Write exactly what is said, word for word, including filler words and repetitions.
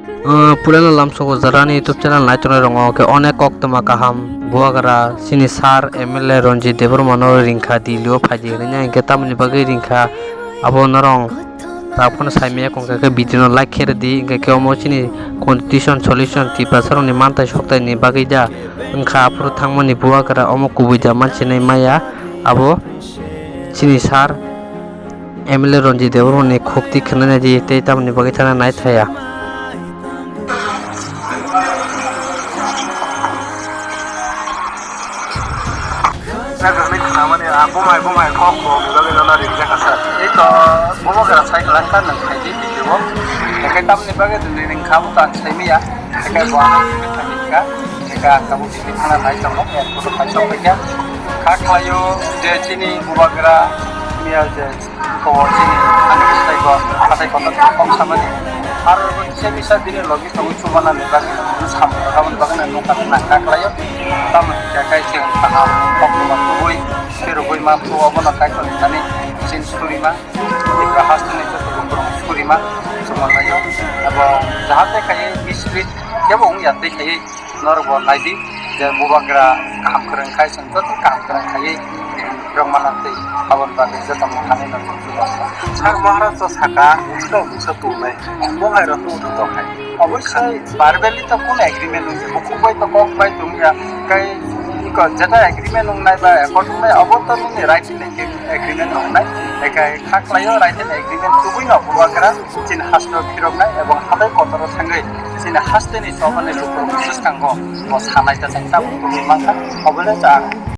Uh, purana lamsogo jarani YouTube channel naitongnai rongo ke onek koktwma kaham buagra chini sir M L A Ranjit Debbarma no ringkha Delhi o phaidi hinwi, hingke tamoni bagwi ringkha abo norong tak phano saimaya kongkha khe video no like khe rwdi, hingke khe omo chini constitution solution Tiprasa rokni mantai soktai ni bagwi da wngkha, aphuru thangmani buagra omo kubui da mansinai maya abo chini sir M L A Ranjit Debbarma ni khukti khwnanai di tei tamoni bagwi thana nai thaya. Nagarni khnamani, ah, bumai, bumai, kok, kok, ni bagwi nono ringjak kha sir. Ei to, bubagra cycle ang kha nang phaidi video. Ekai tamni bagwi nini kha bo to ang saimaya. Ekai bo ang thangni kha. Ekai ang kabo video khana nai tongo, airport o phai sok phaikha. Kha khlaio je chini bubagra miya je Kobo chini ani bwsai bo hatai kotor kok samani. Aro bo kisa bisa bini logi tongwi chubanani bagwi no samung rwmani bagwi no nokha nangkha khlaio. Tamo hwnkhe kai chwng kaham kok tongma tubui, khe rwgwi ma phuo abono kaitor thani chini surima, Tripura hasteni joto borok surima, chubanlaio. Abo jahate khai mistri kebo wngya tei khai Norok bo nai di, je bubagra kaham kwrwng khai chwng joto kaham kwrwng khaiwi rwng mano tei aboni bagwi joto mwkhani no chwng chubago. Sir Maharaj to saka, uthi tong mungsa tongnai, bo hai rok uthi tong hai. Obviously, verbally to kun agreement wngya, bukhuk bai to kok bai tongya, kai iko jeta agreement wngnai ba accord wngnai, abo to nini right ni agreement wngnai, ekai kha khlaio right ni agreement tubui no bubagra chini haste phiroknai ebong hatai kotoro thangwi chini haste ni chobani lukurok bwskango bo sanai ta chang tabuk tubui mankha, obole ta ang